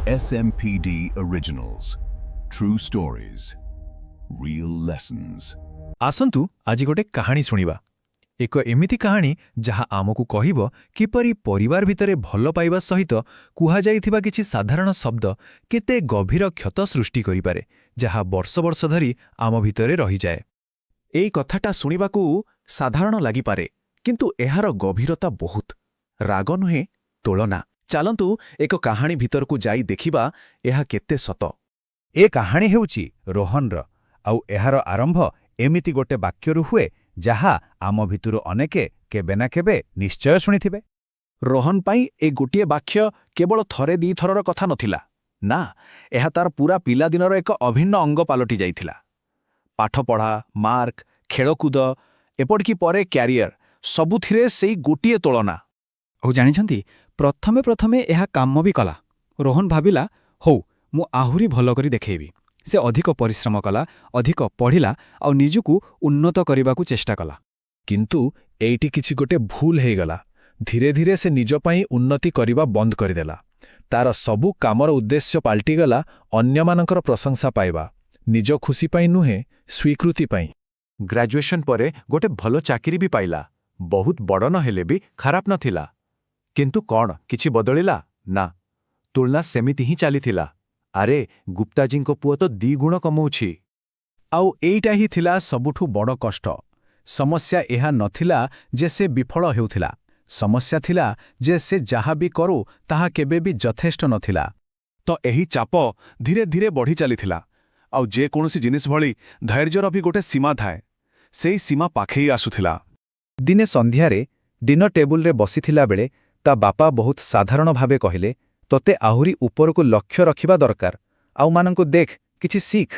SMPD Originals. True stories. Real lessons. ଆସନ୍ତୁ ଆଜି ଗୋଟେ କାହାଣୀ ଶୁଣିବା। ଏକ ଏମିତି କାହାଣୀ ଯାହା ଆମକୁ କହିବ କିପରି ପରିବାର ଭିତରେ ଭଲ ପାଇବା ସହିତ କୁହାଯାଇଥିବା କିଛି ସାଧାରଣ ଶବ୍ଦ କେତେ ଗଭୀର କ୍ଷତ ସୃଷ୍ଟି କରିପାରେ, ଯାହା ବର୍ଷ ବର୍ଷ ଧରି ଆମ ଭିତରେ ରହିଯାଏ। ଏଇ କଥାଟା ଶୁଣିବାକୁ ସାଧାରଣ ଲାଗିପାରେ, କିନ୍ତୁ ଏହାର ଗଭୀରତା ବହୁତ। ରାଗ ନୁହେଁ, ତୁଳନା। ଚାଲନ୍ତୁ ଏକ କାହାଣୀ ଭିତରକୁ ଯାଇ ଦେଖିବା ଏହା କେତେ ସତ। ଏ କାହାଣୀ ହେଉଛି ରୋହନର, ଆଉ ଏହାର ଆରମ୍ଭ ଏମିତି ଗୋଟେ ବାକ୍ୟରୁ ହୁଏ ଯାହା ଆମ ଭିତରୁ ଅନେକେ କେବେ ନା କେବେ ନିଶ୍ଚୟ ଶୁଣିଥିବେ। ରୋହନ ପାଇଁ ଏ ଗୋଟିଏ ବାକ୍ୟ କେବଳ ଥରେ ଦିଥରର କଥା ନଥିଲା। ନା, ଏହା ତାର ପୂରା ପିଲାଦିନର ଏକ ଅଭିନ୍ନ ଅଙ୍ଗ ପାଲଟି ଯାଇଥିଲା। ପାଠପଢ଼ା, ମାର୍କ, ଖେଳକୁଦ, ଏପରିକି ପରେ କ୍ୟାରିୟର, ସବୁଥିରେ ସେଇ ଗୋଟିଏ ତୁଳନା। ଆଉ ଜାଣିଛନ୍ତି, ପ୍ରଥମେ ପ୍ରଥମେ ଏହା କାମ ବି କଲା। ରୋହନ ଭାବିଲା, ହଉ, ମୁଁ ଆହୁରି ଭଲ କରି ଦେଖେଇବି। ସେ ଅଧିକ ପରିଶ୍ରମ କଲା, ଅଧିକ ପଢ଼ିଲା ଆଉ ନିଜକୁ ଉନ୍ନତ କରିବାକୁ ଚେଷ୍ଟା କଲା। କିନ୍ତୁ ଏଇଠି କିଛି ଗୋଟେ ଭୁଲ ହେଇଗଲା। ଧୀରେ ଧୀରେ ସେ ନିଜ ପାଇଁ ଉନ୍ନତି କରିବା ବନ୍ଦ କରିଦେଲା। ତାର ସବୁ କାମର ଉଦ୍ଦେଶ୍ୟ ପାଲଟିଗଲା ଅନ୍ୟମାନଙ୍କର ପ୍ରଶଂସା ପାଇବା, ନିଜ ଖୁସି ପାଇଁ ନୁହେଁ, ସ୍ୱୀକୃତି ପାଇଁ। ଗ୍ରାଜୁଏସନ୍ ପରେ ଗୋଟେ ଭଲ ଚାକିରି ବି ପାଇଲା। ବହୁତ ବଡ଼ ନ ହେଲେ ବି ଖରାପ ନଥିଲା। କିନ୍ତୁ କ'ଣ କିଛି ବଦଳିଲା? ନା, ତୁଳନା ସେମିତି ହିଁ ଚାଲିଥିଲା। ଆରେ, ଗୁପ୍ତାଜୀଙ୍କ ପୁଅ ତ ଦିଗୁଣ କମଉଛି। ଆଉ ଏଇଟା ହିଁ ଥିଲା ସବୁଠୁ ବଡ଼ କଷ୍ଟ। ସମସ୍ୟା ଏହା ନଥିଲା ଯେ ସେ ବିଫଳ ହେଉଥିଲା। ସମସ୍ୟା ଥିଲା ଯେ ସେ ଯାହା ବି କରୁ, ତାହା କେବେ ବି ଯଥେଷ୍ଟ ନଥିଲା। ତ ଏହି ଚାପ ଧୀରେ ଧୀରେ ବଢ଼ି ଚାଲିଥିଲା। ଆଉ ଯେକୌଣସି ଜିନିଷ ଭଳି ଧୈର୍ଯ୍ୟର ବି ଗୋଟେ ସୀମା ଥାଏ। ସେଇ ସୀମା ପାଖେଇ ଆସୁଥିଲା। ଦିନେ ସନ୍ଧ୍ୟାରେ ଡିନର ଟେବୁଲରେ ବସିଥିଲା ବେଳେ ତା ବାପା ବହୁତ ସାଧାରଣ ଭାବେ କହିଲେ, "ତୋତେ ଆହୁରି ଉପରକୁ ଲକ୍ଷ୍ୟ ରଖିବା ଦରକାର। ଆଉମାନଙ୍କୁ ଦେଖ, କିଛି ଶିଖ।"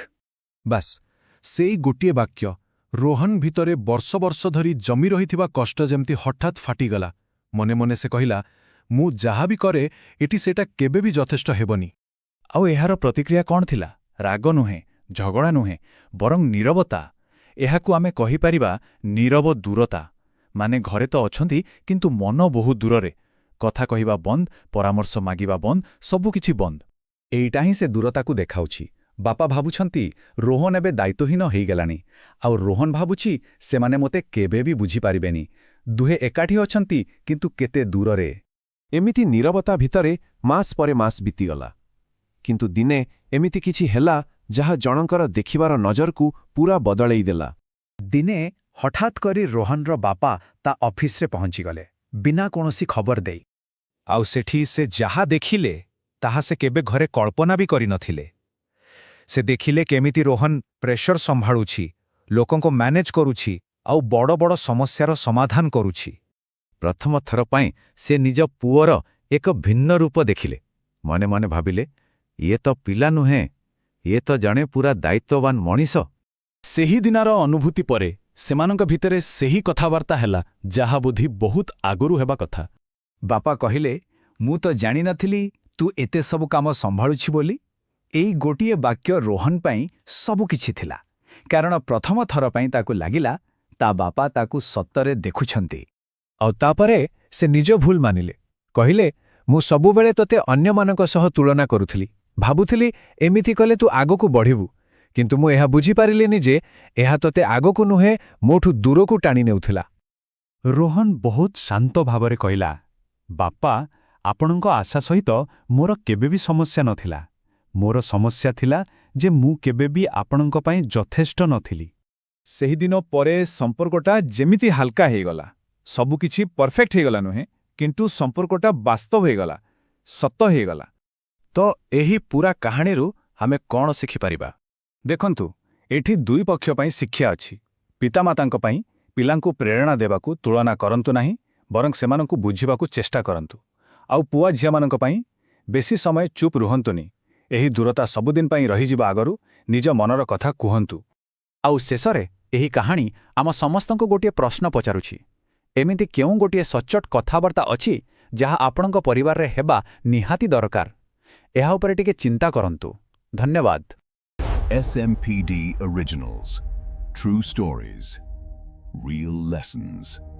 ବାସ୍, ସେଇ ଗୋଟିଏ ବାକ୍ୟ ରୋହନ ଭିତରେ ବର୍ଷ ବର୍ଷ ଧରି ଜମି ରହିଥିବା କଷ୍ଟ ଯେମିତି ହଠାତ୍ ଫାଟିଗଲା। ମନେ ମନେ ସେ କହିଲା, ମୁଁ ଯାହା ବି କରେ, ଏଠି ସେଇଟା କେବେ ବି ଯଥେଷ୍ଟ ହେବନି। ଆଉ ଏହାର ପ୍ରତିକ୍ରିୟା କ'ଣ ଥିଲା? ରାଗ ନୁହେଁ, ଝଗଡ଼ା ନୁହେଁ, ବରଂ ନୀରବତା। ଏହାକୁ ଆମେ କହିପାରିବା ନୀରବ ଦୂରତା। ମାନେ ଘରେ ତ ଅଛନ୍ତି, କିନ୍ତୁ ମନ ବହୁତ ଦୂରରେ। କଥା କହିବା ବନ୍ଦ, ପରାମର୍ଶ ମାଗିବା ବନ୍ଦ, ସବୁକିଛି ବନ୍ଦ। ଏଇଟା ହିଁ ସେ ଦୂରତାକୁ ଦେଖାଉଛି। ବାପା ଭାବୁଛନ୍ତି ରୋହନ ଏବେ ଦାୟିତ୍ୱହୀନ ହେଇଗଲାଣି, ଆଉ ରୋହନ ଭାବୁଛି ସେମାନେ ମୋତେ କେବେ ବି ବୁଝିପାରିବେନି। ଦୁହେଁ ଏକାଠି ଅଛନ୍ତି, କିନ୍ତୁ କେତେ ଦୂରରେ। ଏମିତି ନୀରବତା ଭିତରେ ମାସ ପରେ ମାସ ବିତିଗଲା। କିନ୍ତୁ ଦିନେ ଏମିତି କିଛି ହେଲା ଯାହା ଜଣଙ୍କର ଦେଖିବାର ନଜରକୁ ପୂରା ବଦଳେଇ ଦେଲା। ଦିନେ ହଠାତ୍ କରି ରୋହନର ବାପା ତା ଅଫିସରେ ପହଞ୍ଚିଗଲେ, ବିନା କୌଣସି ଖବର ଦେଇ। ଆଉ ସେଠି ସେ ଯାହା ଦେଖିଲେ, ତାହା ସେ କେବେ ଘରେ କଳ୍ପନା ବି କରିନଥିଲେ। ସେ ଦେଖିଲେ କେମିତି ରୋହନ ପ୍ରେସର ସମ୍ଭାଳୁଛି, ଲୋକଙ୍କୁ ମ୍ୟାନେଜ୍ କରୁଛି ଆଉ ବଡ଼ ବଡ଼ ସମସ୍ୟାର ସମାଧାନ କରୁଛି। ପ୍ରଥମ ଥର ପାଇଁ ସେ ନିଜ ପୁଅର ଏକ ଭିନ୍ନ ରୂପ ଦେଖିଲେ। ମନେ ମନେ ଭାବିଲେ, ଇଏ ତ ପିଲା ନୁହେଁ, ଇଏ ତ ଜଣେ ପୂରା ଦାୟିତ୍ୱବାନ ମଣିଷ। ସେହି ଦିନର ଅନୁଭୂତି ପରେ ସେମାନଙ୍କ ଭିତରେ ସେହି କଥାବାର୍ତ୍ତା ହେଲା, ଯାହା ବୋଧେ ବହୁତ ଆଗରୁ ହେବା କଥା। ବାପା କହିଲେ, "ମୁଁ ତ ଜାଣିନଥିଲି ତୁ ଏତେ ସବୁ କାମ ସମ୍ଭାଳୁଛି ବୋଲି।" ଏଇ ଗୋଟିଏ ବାକ୍ୟ ରୋହନ ପାଇଁ ସବୁକିଛି ଥିଲା, କାରଣ ପ୍ରଥମ ଥର ପାଇଁ ତାକୁ ଲାଗିଲା ତା ବାପା ତାକୁ ସତରେ ଦେଖୁଛନ୍ତି। ଆଉ ତାପରେ ସେ ନିଜ ଭୁଲ ମାନିଲେ। କହିଲେ, ମୁଁ ସବୁବେଳେ ତୋତେ ଅନ୍ୟମାନଙ୍କ ସହ ତୁଳନା କରୁଥିଲି। ଭାବୁଥିଲି ଏମିତି କଲେ ତୁ ଆଗକୁ ବଢ଼ିବୁ। କିନ୍ତୁ ମୁଁ ଏହା ବୁଝିପାରିଲିନି ଯେ ଏହା ତୋତେ ଆଗକୁ ନୁହେଁ, ମୋଠୁ ଦୂରକୁ ଟାଣି ନେଉଥିଲା। ରୋହନ ବହୁତ ଶାନ୍ତ ଭାବରେ କହିଲା, "ବାପା, ଆପଣଙ୍କ ଆଶା ସହିତ ମୋର କେବେ ବି ସମସ୍ୟା ନଥିଲା। ମୋର ସମସ୍ୟା ଥିଲା ଯେ ମୁଁ କେବେ ବି ଆପଣଙ୍କ ପାଇଁ ଯଥେଷ୍ଟ ନଥିଲି।" ସେହିଦିନ ପରେ ସମ୍ପର୍କଟା ଯେମିତି ହାଲକା ହେଇଗଲା। ସବୁକିଛି ପରଫେକ୍ଟ ହେଇଗଲା ନୁହେଁ, କିନ୍ତୁ ସମ୍ପର୍କଟା ବାସ୍ତବ ହେଇଗଲା, ସତ ହେଇଗଲା। ତ ଏହି ପୂରା କାହାଣୀରୁ ଆମେ କ'ଣ ଶିଖିପାରିବା? ଦେଖନ୍ତୁ, ଏଠି ଦୁଇ ପକ୍ଷ ପାଇଁ ଶିକ୍ଷା ଅଛି। ପିତାମାତାଙ୍କ ପାଇଁ, ପିଲାଙ୍କୁ ପ୍ରେରଣା ଦେବାକୁ ତୁଳନା କରନ୍ତୁ ନାହିଁ, ବରଂ ସେମାନଙ୍କୁ ବୁଝିବାକୁ ଚେଷ୍ଟା କରନ୍ତୁ। ଆଉ ପୁଅ ଝିଅମାନଙ୍କ ପାଇଁ, ବେଶୀ ସମୟ ଚୁପ୍ ରୁହନ୍ତୁନି। ଏହି ଦୂରତା ସବୁଦିନ ପାଇଁ ରହିଯିବା ଆଗରୁ ନିଜ ମନର କଥା କୁହନ୍ତୁ। ଆଉ ଶେଷରେ ଏହି କାହାଣୀ ଆମ ସମସ୍ତଙ୍କୁ ଗୋଟିଏ ପ୍ରଶ୍ନ ପଚାରୁଛି। ଏମିତି କେଉଁ ଗୋଟିଏ ସଚ୍ଚୋଟ କଥାବାର୍ତ୍ତା ଅଛି ଯାହା ଆପଣଙ୍କ ପରିବାରରେ ହେବା ନିହାତି ଦରକାର? ଏହା ଉପରେ ଟିକେ ଚିନ୍ତା କରନ୍ତୁ। ଧନ୍ୟବାଦ। SMPD Originals. True stories. Real lessons.